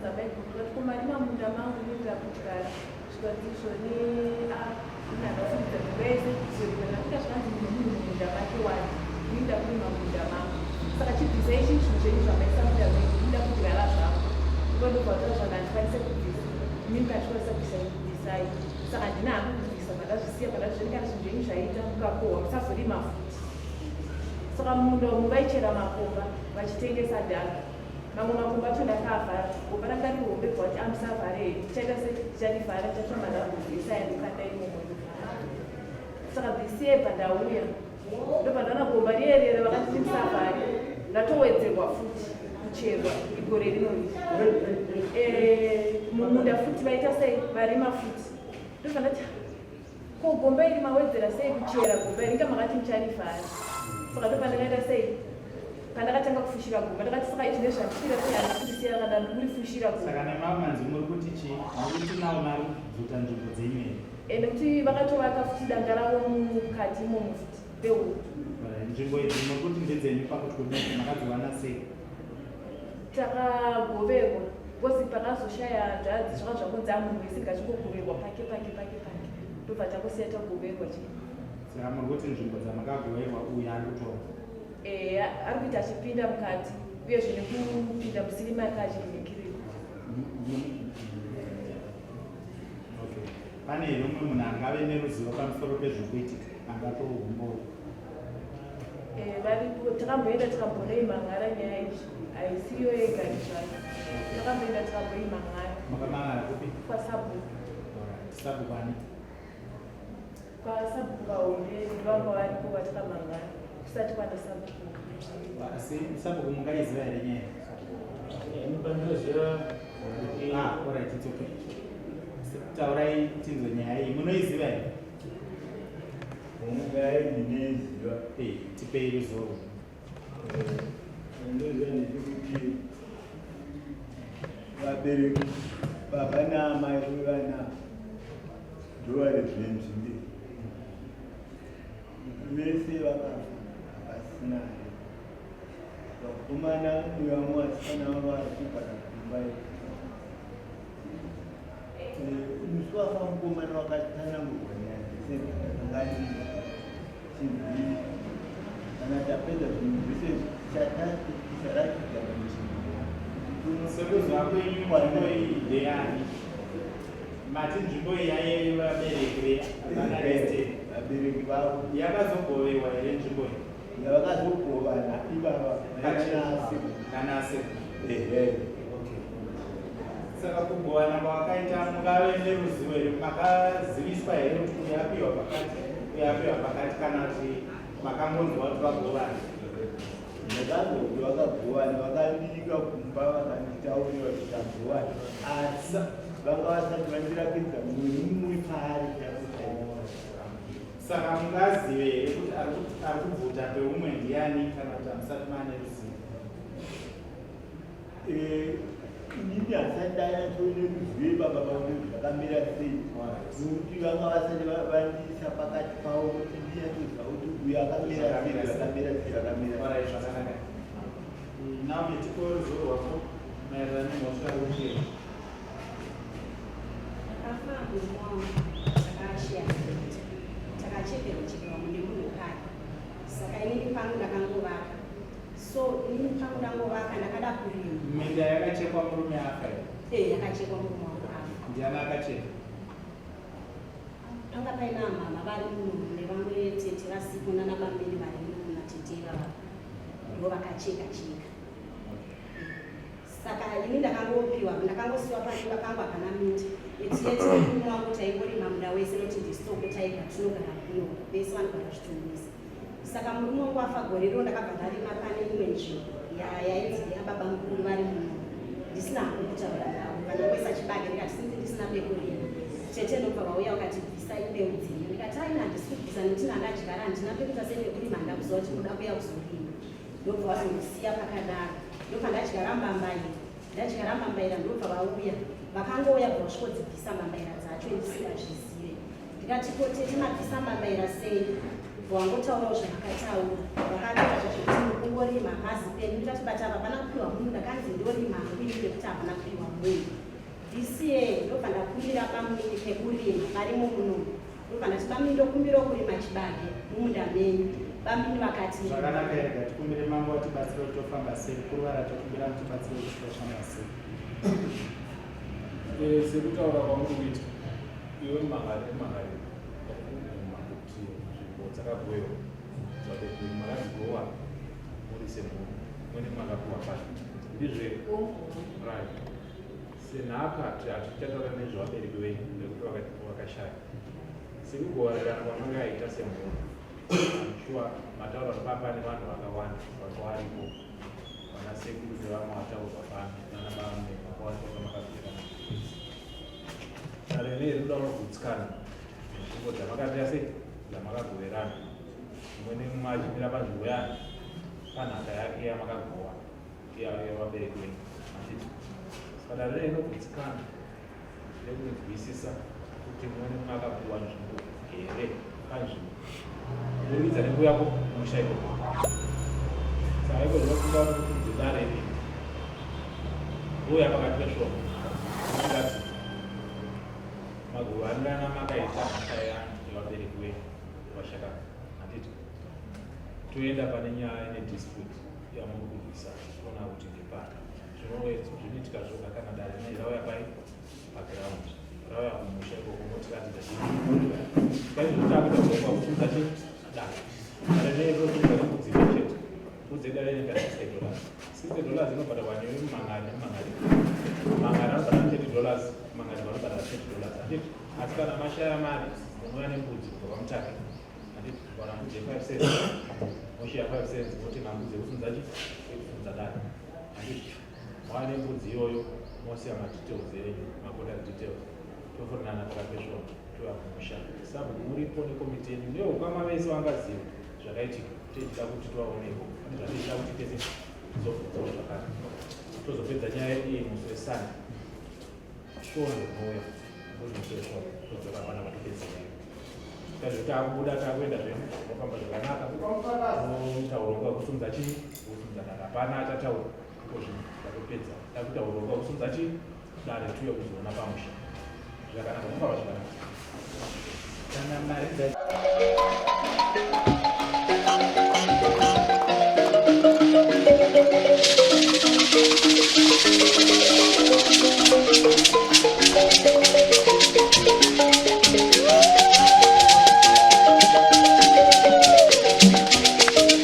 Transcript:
ndakabvunza maiguru ndikati ko marima munda mangu ini ndakudyara zvikanzi izvoni ah, ini handafungidza mimba yese kuzorima ndakuita zvikanzi mumwe munhu mumunda make wani ini ndakurima munda mangu saka chibvisai chinhu zvinhu zvenyu zvamaisa munda menyu ini ndakudyara zvangu ivo ndobva vataura zvanga handikwanise kubvisa ini mukandikwanisa kubvisa bvisai saka handina hangu kubvisa pandazvisiya pandazvizveni kana zvinhu zvenyu zvaita mukakohwa musazorima futi saka mumunda umu vaichera makomba vachitengesa dhaka mamwe makomba acho ndakaavhara gomba ranga riri hombe bva vati amusavhare here tichaita se ticharivhara tichatsva marabhuzi ese aya ndokanda imomo ndovhara saka this year pandauya ndobva ndaona gomba riye riye ravakati timusavhare ratowedzerwa futi kucherwa igore rino iri eh, mumunda futi vaita sei varima futi ndobva ndati ko gomba iri mawedzera sei kuchera gomba iri inga makati mucharivhara saka ndopandakaita sei pandakatanga kufushira gomba ndakati saka izvi ndezvandikuita sei handisi kurisiya rakadaro ndikurifushira gomba saka nemamanzi muri kuti chii muri kuti nawo mari kubvuta nzvimbo dzenyu here e nekuti vakatovaka futi danga ravo mukati imomo futi pehuku nzvimbo idzi muri kuti ndedzenyu pakuti kudii makadziwana sei takagoverwa because pakazoshaya hanzvadzi zvanga zvakunzi a munhu wese ngachingogoverwa pake pake pake pake ndobva tangosiya tagoverwa chete saka muri kuti nzvimbo dzamakagoverwa uyu ari kutora eya ari kuita achipinda mukati uyezve nekupinda musiri make achirimikirira okay pane here umwe munhu angave neruzivo pamusoro pezviri kuitika angape umbowo Eh, varipo takamboenda tikambonoimhan'ara nyaya iyi haisiyo yega zvayo takamboenda tikamboimhan'ara makamhan'ara kupi kwasabhuku sabhuku ani kwasabhuku vahombe ndivanga varipo vatakamhan'ara kusati kwana sabhuku asi sabhuku mungaiziva here nyaya Ini pandinoziva ah alright it's okay taurai tinzwe nyaya iyi munoiziva here Nyaya iyi ndinoiziva. Eh, tipei ruzivo. Ndinoziva ndechekuti vabereki baba naamai vevana ndovari zvenzvimbe vese vakafa hapasina ari vakomana nevamwe vasikana vanga vari kugara kumba Musi wafa mukomana wakatsanangurwa nyaya dzese dzakakanganiswa chivhii kana tapedza zvinhu zvese ticharatidza Sekuziva kwenyu nzvimbo iyi ndeyani? Mati nzvimbo iyi yaive vabereki vanaeste vabereki vavo yakazogovewa here nzvimbo iyi? Yavakazogovana ivava nanase. Nanase. Ehe. Okay. Saka kugovana kwavakaita mungave neruzivo here makaziviswa here kuti uyu apiwa pakati uyu apiwa pakati kana kuti makangonzwa kuti vagovana? Ndakanzwa kuti vakagovana vakandika kumba vakanditaurira kuti tagovana asi vanga vasati vandirakidza mumwe nemumwe paari chaipo chaipo. Saka mungazive here kuti ari kubvuta peumwe ndiani kana kuti hamusati maane ruzivo? Eh, inini handisati ndanyatsoone ruzivo ipapa pakuti zvakamira sei nokuti vanga vasati vandiisa pakati pavo kuti ndinyatsoziva kuti uyu akamira sei uyu akamira sei akamira sei. Zvakanaka. Naomi, tipe ruzivo rwako maererano nemhosva yekuchera. Ndakafa murume wangu takasheya munda takachekerwa chekerwa mune munhu kare saka inini pangu ndakangovaka so inini pangu ndangovaka ndakada kurima Minda yakachekwa murume afa here? eh yakachekwa murume wangu afa Ndiani akacheka? panga paina mama vari muno nevamwe tete vasipo nana bamini vari muno natete ivava ndo vakacheka cheka Saka ini ndakangopiwa ndakangosiwa paimba pangu hapana minda etieti murume wangu taingorima munda wese noti ndisoko taiga tinogara kuno vese vanogara zvitungwiza saka murume wangu afa gore rino ndakabva ndarima pane imwe nzvimbo yainzi yababa mukuru vari muno ndisina hangu kutaura navo vanangoisa chibage ndikati sinzi ndisina pekurima tete ndobva vauya vakati bvisa imbeu dzenyu ndikati aina handisi kubvisa nekuti ndandadyara handina pekuita sepekurima handina kuziva kuti munoda kuya kuzorima ndobva vazondisiya pakadaro ndobva ndadyara mbambaira ndadyara mbambaira ndobva vauya vakangouya bva vasvikodzibvisa mbambaira dzacho ndisingazvizive ndikati ko tete mabvisa mbambaira sei bva wangotaurawo zvavakataura vakataura zvazvekuti mukungorima hazi penyu ndikati but apa hapana kupiwa munhu ndakanzi ndorima hangu ini pekuti hapana kupiwa munhu munhu. This year ndobva ndakumbira bamunini pekurima varimo munomu. Ndobva ndati bamunini ndokumbirawo kurima chibage mumunda menyu. Bamunini vakati Zvakanaka here ngatikumbire mambo vatibatsire kuti tofamba sei kurwara tokumbira mutibatsire kuti tofamba sei. Eh, sekutaura kwamuri kuita iwe mangari mangari kubvuma kuti nzvimbo dzakagovewa dzabebereki makadzigowa muri semhuri mwene makapiwa pano ndizve right senhaka hatichataura nezvevabereki venyu nekuti vakashaya sekugoverana kwamakaita semhuri shuwa mataura kuti papa nevanhu vakawanda vanga varipo vana sekuru nevamwe vataurwa pano nana bamwe vakawanda vamakagoverana dare rei rinoda unogutsikana nzvimbo dzamakaita sei dzamakagoverana mumwe nemumwe achimira panzvimbo yake panhaka yake yamakagowa yevabereki venyu handiti saka dare rei rinogutsikana nekunzwisisa kuti mumwe nemumwe akapuwa nzvimbo here panzvimbo kuburikidza nekuuya kumusha ikoko saka iko zvinofunga kuti dare iri uya pakati pesvondo atiratidza magovanirana makaita mhaka yevabereki venyu vashakana handiti toenda pane nyaya ine dispute yamuri kurwisa toona kuti ndepaka zvinoitika zvoga kana dare rinei rauya pai paground rauya kumusha ikoko motiratidza chii kusunza chi dare dare rinei rinosunza nembudzi imwe chete mbudzi yedare inenge 60 dollars 60 dollars inobhadharwa newe mumangari nemumangari mangari anobhadhara 30 dollars mangari vanobhadhara 30 dollars handiti asi kana mashaya mari munouya nembudzi kubva kwamutake handiti wana mbudzi ye5 cents moshiya 5 cents motenga mbudzi yekusunza chi yekusunza dare handiti mauya nembudzi iyoyo mosiya madetails enyu macontact details tofonana pakati pesvondo touya kumusha sabhuku muripo nekomiti yenyu neukama vese vangaziva zvakaitika tichida kuti tivaoneko pane zvatichida kuti tese tizobvunzawo zvakare tozopedza nyaya iyi musi weSunday svondo rinouya kuti musi wesvondo todzoka pana patopedzera tazvo takubuda takuenda zvedu tinofamba zvakanaka oita urongwa hwekusimudza chii hwekusimudza dare hapana achataura iko zvino tatopedza takuita urongwa hwekusimudza chii dare tiuye kuzoona pamusha zvakanaka mufamba zvakanaka kana mari dza